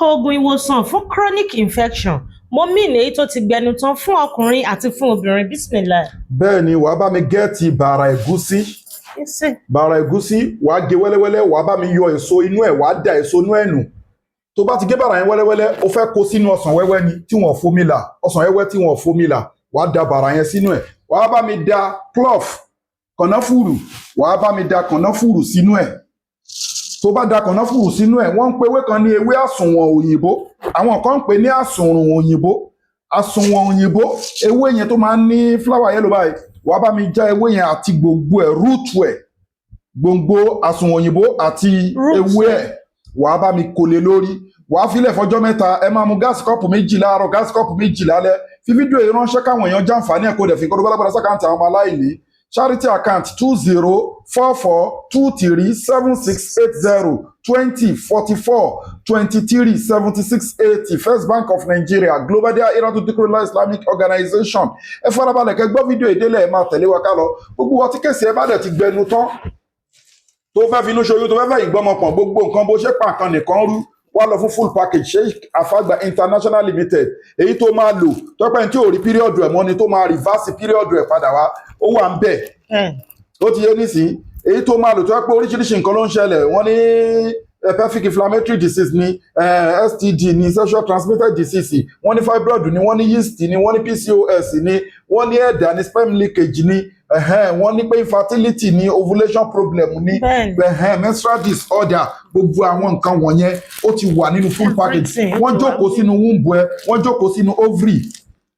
Oògùn ìwòsàn fún chronic infection, mo mean èyí tó ti gbẹnu tán, fún ọkùnrin àti fún obìnrin. Bismillah. Bẹ́ẹ̀ ni, wàá bá mi get bàrà ẹ̀gúsí. Bàrà ẹ̀gúsí, wàá gé wẹ́lẹ́wẹ́lẹ́, wàá bá mi yọ èso inú ẹ̀, wàá da èso inú ẹ̀ nù. Tó bá ti gé bàrà yẹn wẹ́lẹ́wẹ́lẹ́, o fẹ́ kó sínú ọsàn wẹ́wẹ́ ni tí wọ́n fomi là, ọsàn wẹ́wẹ́ tí wọ́n fomi là, wàá da bàrà yẹn sínú ẹ̀. Wàá bá mi da clove, kànáfùrù, wàá bá mi da kànáfùrù sínú ẹ̀. Tó bá da kànáfùrù sínú ẹ̀, wọ́n ń pe ewé kan ní ewé àsùnwọ̀n òyìnbó, àwọn kan ń pè ní àsùnrùn òyìnbó, àsùnwọ̀n òyìnbó. Ewé yẹn tó máa ń ní flower yellow báyìí, wàá bá mi já ewé yẹn àti gbòǹgbò ẹ̀, root ẹ̀, gbòǹgbò àsùnwọ̀n òyìnbó àti root ewé ẹ̀, wàá bá mi kólé lórí, wàá filẹ̀ fọjọ́ 3. Ẹ máa mu gas cup 2 láàárọ̀, gas cup 2 lálẹ́. Fi fídíò yìí ránṣẹ́ káwọn èèyàn jàǹfààní ẹ̀, kó dẹ̀ fi nǹkan tó bá lágbára sí account àwọn ọmọ aláìní. Charity account 2044237680, 2044237680, First Bank of Nigeria, Global Dahiratu Dhikrlahi Islamic Organization. Ẹ farabalẹ̀ kẹ́ gbọ́ fídíò ìdílé, ẹ máa tẹ̀lé wa ká lọ. Gbogbo wa tí case ẹ bá dẹ̀ ti gbẹnu tán, tó fẹ́ finú ṣoyún, tó fẹ́ fẹ́ ìgbọ́mọpọ̀n, gbogbo nǹkan bó ṣe pa nǹkan nìkan rú, wá lọ fún full package Sheikh Afagba International Limited. Èyí tó máa lò tọ́pẹ́ tí ò rí period ẹ̀ mọ́ ni, tó máa reverse period ẹ̀ padà wá, ó wà ń bẹ̀. Ó ti yé nísìnyí. Èyí tó máa lò tó yẹ pé oríṣiríṣi nǹkan ló ń ṣẹlẹ̀, wọ́n ní pelvic inflammatory disease ní, STD ní, sexual transmitted disease, wọ́n ní fibroid ní, wọ́n ní yeast ní, wọ́n ní PCOS ní, wọ́n ní ẹ̀dà ní, sperm leakage ní, wọ́n ní pé infertility ní, ovulation problem ní, menstrual disorder, gbogbo àwọn nǹkan wọ̀nyẹn, ó ti wà nínú full package. Everything, ó Wọ́n ti wà. jókòó sínú womb ẹ, wọ́n jókòó sínú ovary,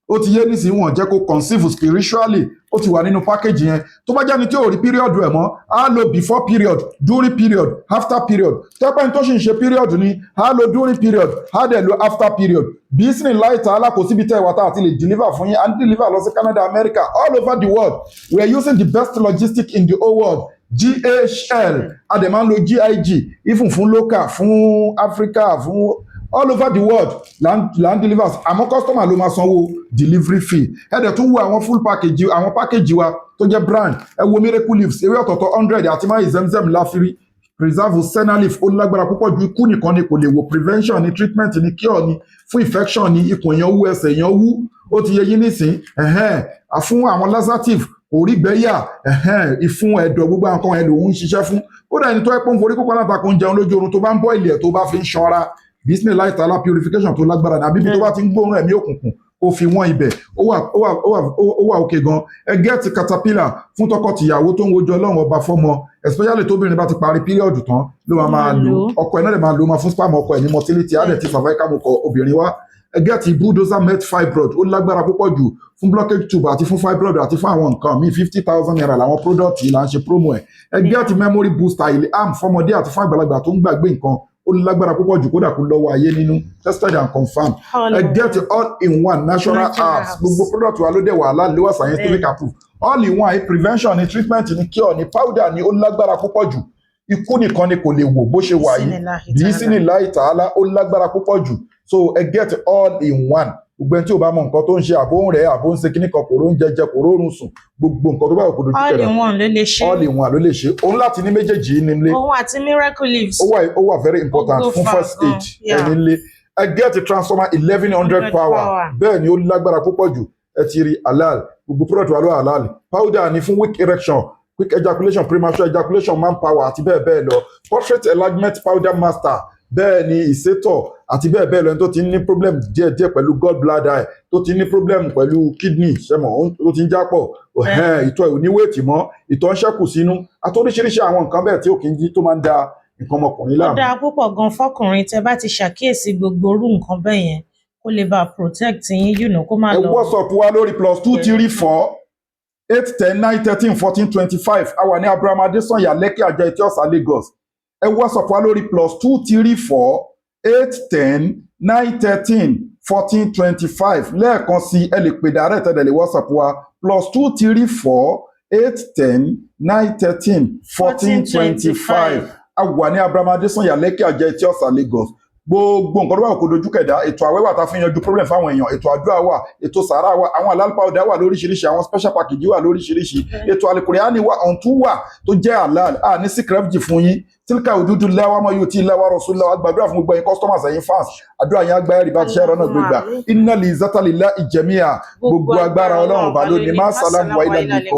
ó ti yé nísìnyí, wọ́n jẹ́ kó conceive spiritually, ó ti wà nínú package yẹn. Tó bá jẹ́ni tí ò rí period ẹ̀ mọ́, á lo before period, during period, after period. Tẹ́pẹ́ ní tó sì ń ṣe period ni, á lo during period, á dẹ̀ lo after period. Bismillahi ta'ala, kò síbi tẹ́ ẹ wà tá àti lè deliver fún yín. À ń deliver lọ sí Canada, America, all over the world. We are using the best logistic in the whole world, DHL. A dẹ̀ máa ń lo GIG even fún local, fún Africa, fún all over the world là ń deliver, àmọ́ customer ló máa sanwó delivery fee. Ẹ dẹ̀ tún wo àwọn full package, àwọn package wa tó jẹ́ brand. Ẹ wo miracle leaves, ewé ọ̀tọ̀ọ̀tọ̀ 100 àti máa zemzem láfírí preserve senna leaf. Ó lágbára púpọ̀ ju, ikú nìkan ni kò lè wò. Prevention ni, treatment ni, cure ni, fún infection ni, ikùn èèyàn wú, ẹsẹ̀ èèyàn wú, ó ti yẹ yín nísìn, ẹ̀hẹ́n, fún àwọn laxative, kò rí gbẹ́yà, ẹ̀hẹ́n, ìfun, ẹ̀dọ̀, gbogbo àwọn kan ẹ̀ lòún ń ṣiṣẹ́ fún. Kódà ẹni tó ẹ pọ́n forí kókó alátakò ń jẹun lójú oorun, tó bá ń bọ́ ilẹ̀, tó bá fi ń ṣanra, bismillahi ta'ala, purification tó lágbára ní. Àbíbi tó bá ti ń gbóòórùn ẹ̀mí òkùnkùn, kó fi wọ́n ibẹ̀. Ó wà òkè gan. Ẹ get caterpillar fún tọkọ-tìyàwó tó ń wojú Ọlọ́run Ọba fọ́mọ, especially tóbìnrin bá ti parí period tán ló máa máa lò. Ọkọ ẹ̀ náà lè máa lò, máa fún sperm ọkọ ẹ̀ ní motility, á dẹ̀ ti cervical mucus obìnrin wá. Ẹ get bulldozer melt fibroid, ó lágbára púpọ̀ jù fún blockage tube àti fún fibroid àti fún àwọn nǹkan míì. ₦50,000 làwọn product yìí là ń ṣe promo ẹ̀. Ẹ get memory booster ilé am fọmọdé àti fún àgbàlagbà tó ń gbàgbé nǹkan, ó lágbára púpọ̀ jù, kódà kó lọ́wọ́ ayé nínú, tested and confirmed. Ẹ get all in one natural Natural herbs. herbs. Gbogbo product wa ló dẹ̀ wà halal, ló wà scientific approved. All in one, prevention ni, treatment ni, cure ni, powder ni, ó lágbára púpọ̀ jù, ikú nìkan ni kò lè wò bó ṣe wà yìí. Bismillahi ta'ala, ó lágbára púpọ̀ jù. So ẹ get all in one. Gbogbo ẹni tí ò bá mọ nǹkan tó ń ṣe, àbó ń rẹ̀, àbó ń ṣe kíní kan, kò ró ń jẹjẹ, kò rórun sùn, gbogbo nǹkan tó bá wù kó dojú All kẹrẹ. in one ló lè ṣe. All in one ló lè ṣe. Òun láti ní méjèèjì yìí nílé. Òun àti miracle leaves. Ó wà very important Ó go fún far first gan, aid yeah. ẹni lé. Ẹ get transformer 1100 100 power. Power. Bẹ́ẹ̀ ni, ó lágbára púpọ̀ jù. Ẹ ti rí halal, gbogbo product wa ló wà halal. Powder ni fún weak erection, quick ejaculation, premature ejaculation, manpower àti bẹ́ẹ̀ bẹ́ẹ̀ lọ. Prostate enlargement powder master, bẹ́ẹ̀ ni, ìsétọ̀ àti bẹ́ẹ̀ bẹ́ẹ̀ lọ. Ẹni tó ti ní problem díẹ̀díẹ̀ pẹ̀lú gallbladder ẹ̀, tó ti ní problem pẹ̀lú kidney, ṣẹ́mọ̀ tó ti ń jápọ̀, ẹ̀hẹ́n, ìtọ̀ ẹ̀ ò ní weight mọ́, ìtọ̀ ń ṣẹ́kù sínú àti oríṣiríṣi àwọn nǹkan bẹ́ẹ̀ tí ò kí ń jí, tó máa ń da nǹkan ọmọkùnrin Ó láàmú. dáa púpọ̀ gan fọkùnrin. Tẹ́ bá ti ṣàkíyèsí gbogbo orú nǹkan bẹ́ẹ̀ yẹn, kó lè bá protect yín, kó má Ẹ lọ. WhatsApp wa lórí +2348109131425. A wà ní Abraham Adesanya, Lekki, Ajah, Etí Ọ̀sà, Lagos. Ẹ WhatsApp wa lórí +2348109131425. Lẹ́ẹ̀kan sí, ẹ lè pè direct, ẹ dẹ̀ lè WhatsApp wa +2348109131425. A wà ní Abraham Adesanya, Lekki, Ajah, Etí Ọ̀sà, Lagos. Gbogbo nǹkan tó bá wà kó dojú kẹ̀dá, ètò àwẹ̀ wà tá a fi yanjú problem fáwọn èèyàn, ètò àdúrà wà, ètò sàárà wà, àwọn halal powder wà lóríṣiríṣi, àwọn special package wà lóríṣiríṣi, ètò alukurani wà, ọ̀ǹtún wà tó jẹ́ halal. A ní secret fún yín. Tilka òdúdú lẹ́wà mọ́ yóò tí lẹ́wà rọ̀ṣúlẹ̀ wà. Gbàdúrà fún gbogbo ẹ̀yin customers, ẹ̀yin fans. Àdúrà yẹn agbára rí bá ti ṣe ẹ̀rọ náà gbégbà. Inna li zatali la ìjẹ̀míà, gbogbo agbára Ọlọ́run ọba lónìí. Má sálámù wa ilẹ̀ nìkan.